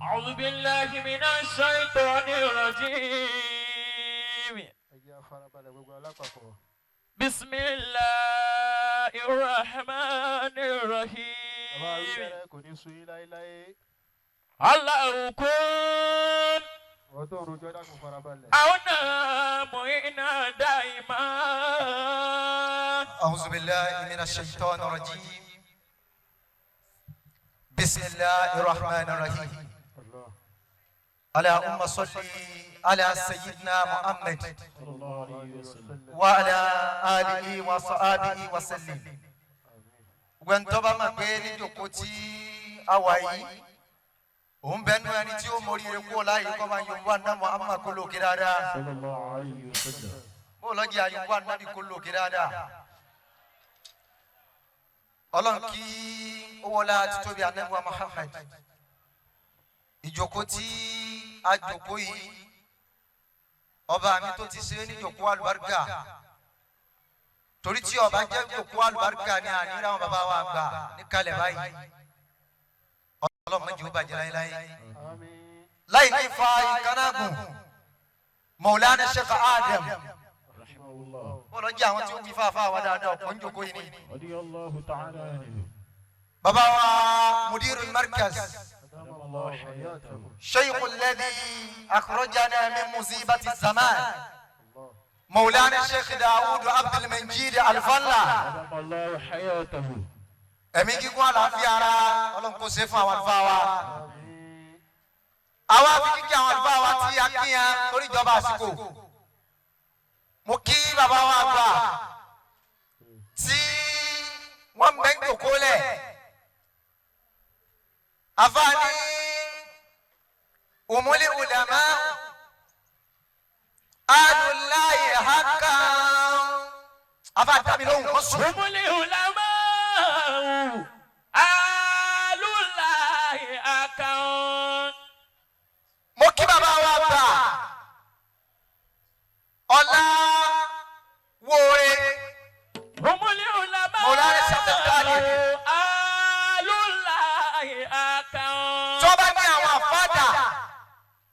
أعوذ بالله من الشيطان الرجيم. Ẹ jẹ́ a farabalẹ̀ gbogbo alápapọ̀. بسم الله الرحمن Bàbá الرحيم. Awíbẹ̀rẹ̀ kò ní sú yín láéláé. الله كن Ọ̀rọ̀ tó ń rojọ́, dákun farabalẹ̀. عونا معينا دائما. أعوذ بالله من الشيطان الرجيم. بسم الله الرحمن الرحيم. Allah. اللهم صل على سيدنا محمد صلى الله عليه وسلم. وعلى آله وصحبه وسلم. Gbẹ̀ntọ́ bá máa gbé níjòkó tí a wà yìí, òun bẹ́ẹ̀ nú ẹni tí ó móríire kúrò láàyè kọ́ máa yorùbá náà Muhammad kó lókè dáadáa. صلى الله عليه وسلم. Bó lọ́jà yorùbá nábì kó lókè dáadáa. Ọlọ́run kí ó wọlé títóbi anábíwá Muhammad. Ìjòkó tí a jòkó yìí, ọba mi tó ti ṣe é níjòkó àlùbáríkà, torí tí ọba jẹ́ jòkó àlùbáríkà ní àníra àwọn bàbá wa gbà níkàlẹ̀ báyìí. Ọlọ́run má jẹ́ ó bàjẹ́ láéláé. Àmín. Láì ní fa ìkánágùn, Maulana Sheikh Adam, رحمه الله. bó lọ́jà àwọn tí ó fi fáfá wa dáadáa ọ̀pọ̀ ń jòkó yìí ni. رضي الله تعالى عنه. Bàbá wa mudirul markaz, أدام الله حياته. شيخ الذي أخرجنا من مصيبة الزمان، Allah. مولانا الشيخ داود عبد المجيد الفلا. أدام الله حياته. Ẹ̀mí gígùn, àlàáfíà ara, Ọlọ́run kò ṣe fún àwọn àlùfáà wa. Àmín. Àwa fi kíkí àwọn àlùfáà wa tí a kíyan torí ìjọba àsìkò. Mo kí bàbá wa àgbà tí wọ́n bẹ́ ń jòkó lẹ̀ àfààní umuli ulama alulayi haka afa dami lóhùn kó sùn. هم العلماء أهل الله حقا. Mo kí bàbá wa gbà ọlá wóore. هم العلماء Mọ̀lára Ṣàtẹ̀káàdì. أهل الله حقا. Tí wọ́n bá ní àwọn àfáàdà,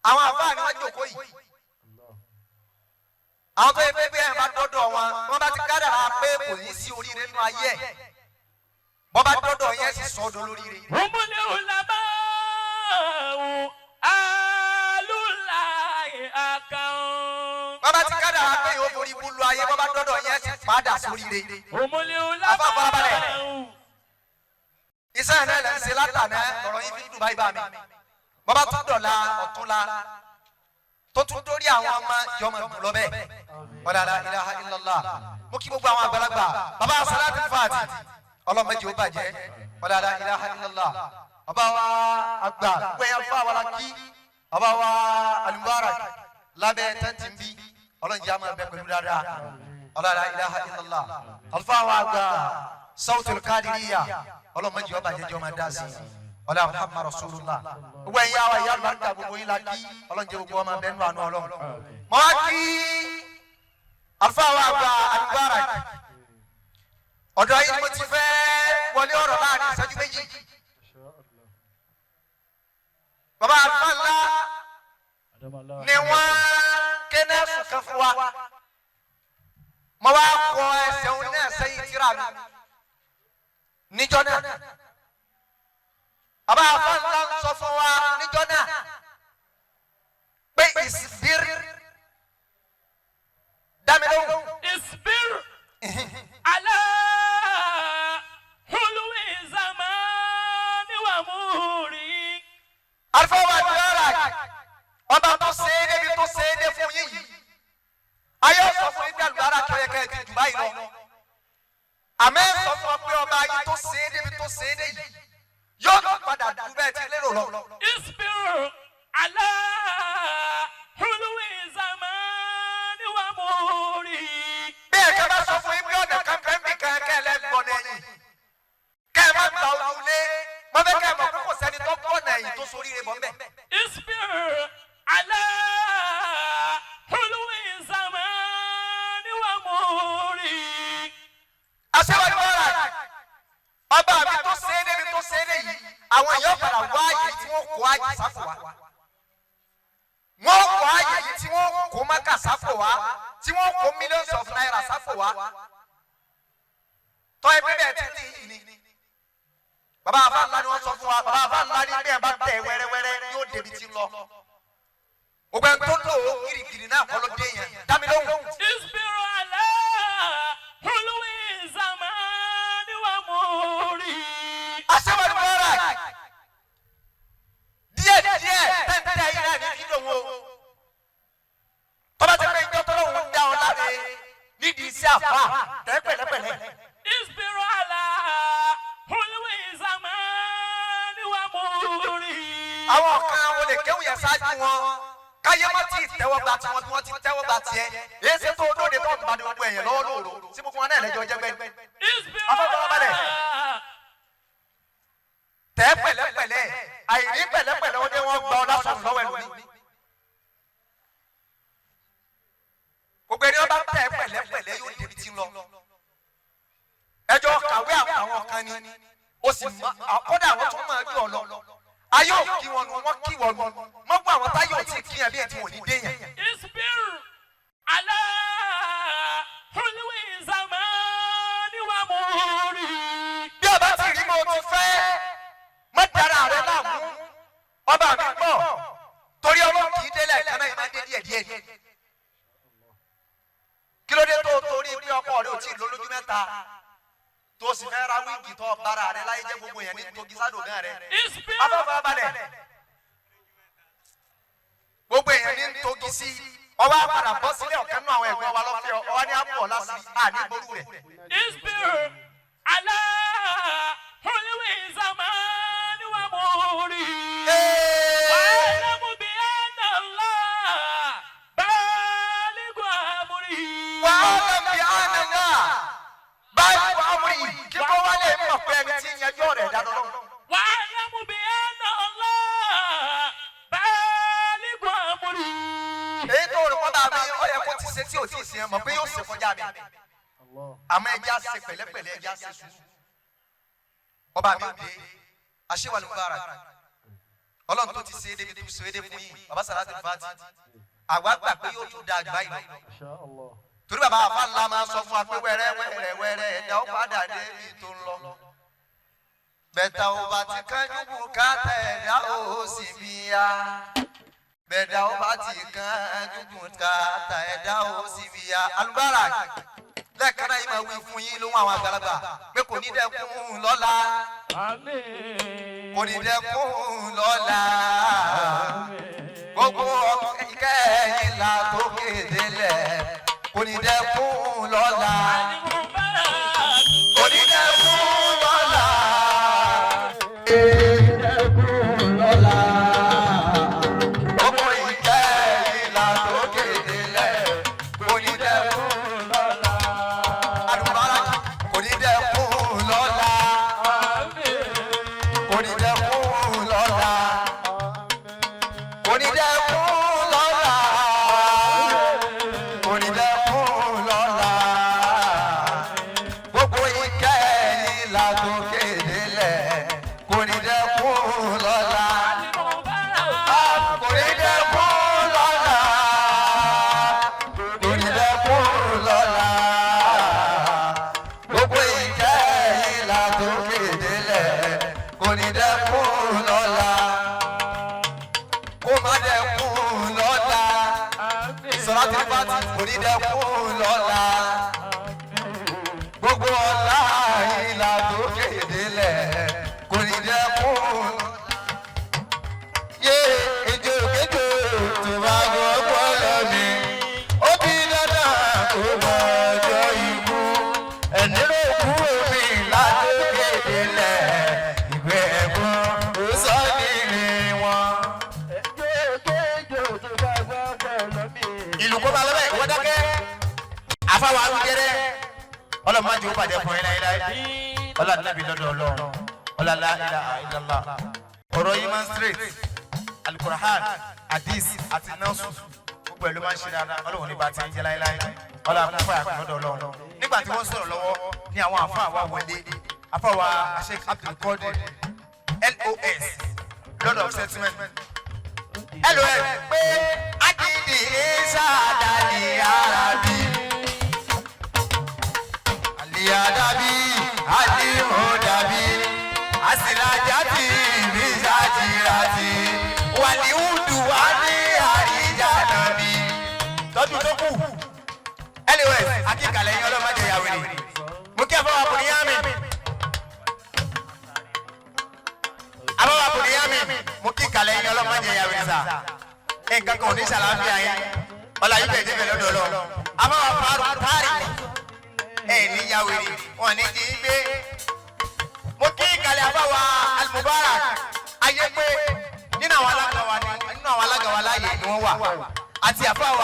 àwọn àfáà ni wọ́n jókòó yìí. Àwọn tó yẹ pé bí ẹ̀ bá dọ́dọ̀ wọn, wọ́n bá ti kádàrá pé kò ní sí oríire nínú ayé ẹ̀, bọ́ bá dọ́dọ̀ yẹn sì sọ ọdọ lóríire. هم العلماء أهل الله حقا. Wọ́n bá ti kádàrá pé yóò forí búlú ayé, bọ́ bá dọ́dọ̀ yẹn sì padà sóríire. هم Àfáà, farabalẹ̀. العلماء. Iṣẹ́ yẹn náà lẹ́ ń ṣe látàná, ọ̀rọ̀ yín fi ń dùn báyìí bá mi. Bọ́ bá tún dọ̀la ọ̀túnla tó tún dórí àwọn ọmọ yọmọ dùn lọ bẹ́ẹ̀. Wala la ilaha illallah. Mo kí gbogbo àwọn àgbàlagbà, bàbá salatu fati, ọlọ́mọdé ó bàjẹ́. Wala la ilaha illallah. Bàbá wa àgbà, gbogbo ẹ̀yà fún àwọn kí bàbá wa alimubarak lábẹ́ tẹ́ntì ń bí, ọlọ́njẹ́ àmọ́ ẹ̀bẹ̀ pẹ̀lú dáadáa. Wala la ilaha illallah. Àlùfáà wa àgbà Sawtul Qadiriyya, ọlọ́mọdé ó bàjẹ́, jọ́ máa dá sí i. Wala Muhammad rasulullah. Gbogbo ẹ̀yà wa ìyá àlùbáríkà, gbogbo yín la kí. Ọlọ́njẹ́ gbogbo ọmọ bẹ́ẹ̀ nù àánú Ọlọ́run. Mọ́ wá kí àlùfáà wa àgbà alimubarak. Ọ̀dọ̀ yìí ni mo ti fẹ́ wọlé ọ̀rọ̀ láàrin ìṣẹ́jú 2. Bàbá àlùfáà ńlá أدام الله ni wọ́n kéne sùn kan fún wa. Mo wá kọ ẹsẹ̀ òun náà sẹ́yìn tíra mi níjọ́ náà. Bàbá àlùfáà ńlá ń sọ fún wa níjọ́ náà pé اصبر, dámi lóhùn. اصبر على حلو الزمان ومره. Àlùfáà wa dára, ọba tó ṣe é débi tó ṣe é dé fún yín yìí, ayé sọ fún yín bí àlùbárà tó yẹ kẹ́ ẹ ti jù báyìí lọ, àmọ́ ẹ sọ fún ọ pé ọba yìí tó ṣe é débi tó ṣe é dé yìí yóò tún padà ju bẹ́ẹ̀ ti lérò lọ. اصبر على حلو الزمان ومره. Bí ẹ̀ka bá sọ fún yín pé ọ̀nà kan fẹ́ mi kan kẹ́ ẹ lẹ́gbọ̀n ẹ̀yìn, kẹ́ ẹ má gba ojúlé, wọ́n fẹ́ kẹ́ ẹ mọ̀ pé kò sẹ́ni tó gbọ̀nà ẹ̀yìn tó soríire bọ́ mbẹ́. اصبر على حلو الزمان ومره. Aṣíwájú ọ̀rà, ọba mi tó ṣe é débi tó ṣe é dé yìí, àwọn èèyàn padà wá àyè tí wọ́n kó àjì. àjì sáfò wá. Wọ́n kó àyè yìí tí wọ́n kó Mákà sáfò wá, tí wọ́n kó millions of naira sáfò wá. Tọ́ ẹgbẹ́ bẹ́ẹ̀ ti ní yìí ni. Bàbá àfa ńlá ni wọ́n sọ fún wa. Bàbá àfa ńlá ni bẹ́ẹ̀ bá tẹ̀ wẹ́rẹ́wẹ́rẹ́ yóò débi tí ń lọ. Ògbẹ́ tó lò ó kirikiri náà kọ́ ló dé yẹn. Dámi lóhùn. اصبر على حلو الزمان ومره. Aṣẹ́wọ̀n Mubarak. Díẹ̀ díẹ̀ tẹ́ntẹ́ yìí náà ní kí lòun o. Tọ́ba ti pé ìjọ tọ́lọ́hún ń dá ọ láre nídìí iṣẹ́ àfà tẹ́ pẹ̀lẹ́pẹ̀lẹ́. اصبر على حلو الزمان ومره. Àwọn kan olè kéwù yẹn ṣáájú wọn. Káyé má ti tẹ́wọ́ gba tiwọn bí wọ́n ti tẹ́wọ́ gba tiẹ̀. Èyí ṣe tó lóde tó ń ba gbogbo ẹ̀yìn lọ́wọ́ lóòrò. Sí gbogbo wọn náà lẹ́jọ́ jẹ́gbẹ́. اصبر Afọ́fọ́lábalẹ̀. على Tẹ́ pẹ̀lẹ́pẹ̀lẹ́. Àìrí pẹ̀lẹ́pẹ̀lẹ́ ó dé wọ́n gba ọ lásán lọ́wọ́ ẹlòmíì. Gbogbo ẹni wọn bá tẹ̀ pẹ̀lẹ́pẹ̀lẹ́ yóò débi tí ń lọ. Ẹjọ́ kàwé àwọn kan ni ó sì mọ kódà àwọn tó máa jù ọ lọ. Ayé ò kí wọn nu, wọ́n kí wọn nu. Mọ́gbọ́n àwọn táyé ò tí kí yẹn bí ẹ̀ tí wọ́n ní dé yẹn. اصبر على حلو الزمان ومره. Bí ọba ti rí mo ti fẹ́, má dára rẹ láàmú. Ọba mi pọ̀ torí ọlọ́run kì í délẹ̀ kan náà, ìmáa dé díẹ̀ díẹ̀. Kí ló dé tó torí pé ọkọ rẹ ò tí ì lólójú mẹ́ta tó sì fẹ́ ra wíìgì tó bára rẹ láyé jẹ́ gbogbo yẹn ní togi sádò gan rẹ? اصبر Afẹ́fẹ́ balẹ̀. Gbogbo èèyàn ní togi sí. Ọwọ́ àpàdà bọ́ sílẹ̀ ọ̀kan nínú àwọn ẹ̀gbọ́n wa lọ́fẹ́ ọ. Ọwọ́ ní àpò ọ̀la sí àní ború rẹ̀. اصبر على حلو الزمان ومره. واعلم بأن الله بالغ أمره. Wàhálà bí àná náà báyìí wà á mú yìí kíkọ́ wálé mọ̀ pé ẹni tí ń yanjú ọ̀rẹ́ dáná lọ́wọ́. واعلم بأن الله بالغ أمره. Èyí tó rò pọ́nba mi ó yẹ kó ti ṣe tí ò tí ì ṣe mọ̀ pé yóò ṣe kọjá mi. Allah. Àmọ́ ẹja ṣe pẹ̀lẹ́pẹ̀lẹ́, ẹja ṣe sùúrù. Ọba mi ò dé aṣíwájú Mubarak. Ọlọ́run tó ti ṣe é débi tó ṣe é dé fún yìí, bàbá Sàlátì Fati. Àwa gbà pé yóò tún da àgbá yìí lọ. Insha Allah. Torí bàbá àfa ńlá máa sọ fún wa pé wẹ́rẹ́ wẹ́rẹ́ wẹ́rẹ́ ẹ̀dá ó padà débi tó ń lọ. Bẹ̀tà ò bá ti kánjú bùkátà ẹ̀dá ó sì bí ya. Bẹ̀tà ò bá ti kánjú bùkátà ẹ̀dá ó sì bí ya. Alubára lẹ́ẹ̀kan náà yìí máa wí fún yín lóhùn àwọn àgbàlagbà pé kò ní dẹ́kun lọ́la. Àmín. Kò ní dẹ́kun lọ́la. Gbogbo ìkẹyìn la tó kéde lẹ̀. Kò ní dẹ́kun lọ́la. Al-Mubarak. Kò ní dẹ́kun lọ́la. Gbogbo ìkẹyìn la tó kéde lẹ̀. Kò ní dẹ́kun lọ́la. Alubára kò ní dẹ́kun lọ́la. Àmín. Kò ní dẹ́kun lọ́la. Kò ní dẹ́kun lọ́la. Kò ní dẹ́kun lọ́la. Gbogbo ìkẹyìn la tó kéde lẹ̀. Kò ní dẹ́kun lọ́la. Al-Mubarak. Kò ní dẹ́kun lọ́la. Kò ní dẹ́kun lọ́la. Gbogbo ìkẹyìn la tó kéde lẹ̀. Kò ní dẹ́kun lọ́la. Kó má dẹ́kun lọ́la. Àmín. Sọláàtì Fati kò ní dẹ́kun lọ́la. Gbogbo ọ̀la ìlà tó kéde lẹ̀ kò ní dẹ́kun. Yé ejò kéjò tó bá gbọ́ lọ mi. Ó bí dandan kó mọ ọjọ́ ikú. Ẹni ló kúrò mi látó kéde lẹ̀. Ìgbẹ́ ẹ̀gbọ́n ó sọ nílé wọn. Ìlú kó máa lọ́bẹ̀ ìwọ́n dákẹ́. Àfáwọn arúgbẹ́rẹ́ ọlọ́run má jẹ́ ó bàjẹ́ fún yín láéláé. Ọlá nàbí lọ́dọ̀ ọlọ́run, ọlá la ilaha illallah. Ọ̀rọ̀ yìí máa ń straight alukurahan, hadith àti nọ́ọ̀sù, gbogbo ẹ̀ ló máa ń ṣe dáadáa. Ọlọ́run ní bá ti ń jẹ́ láéláé. Ọlá àkúfà lọ́dọ̀ ọlọ́run. Nígbà tí wọ́n sọ̀rọ̀ lọ́wọ́ ní àwọn àfáà wa wọlé, àfáà wa Sheikh Abdulkadir LOS. Lord of Settlement. Lọ ẹ pé akíndì ìsàdàlì arabi àlìyàdàbí àlìmọ̀dàbí àsìlájàtì ìbísàjìràtì wàlíwùdù wà ní àríjànàbí. Tọ́jú tó kù. Anyway, akíkalẹ̀ yín ọlọ́mọdé yàwé ni. Mo kí àfọwọ́ àbùnìyàmì. Àfọwọ́ àbùnìyàmì. Mo kí kalẹ̀ yín ọlọ́mọdé yàwé sà. Nǹkan kan ò ní sàlàáfíà yín. Ọlá yìí bẹ̀ débẹ̀ lọ́dọ̀ lọ. Àfọwọ́ àfárù tárì. Ẹ ní yàwé ni wọn ní jí gbé. Mo kí kalẹ̀ àfọwọ́ Al-Mubarak. Ayé pé nínú àwọn alága wa láàyè ni wọ́n wà. Àti àfọwọ́.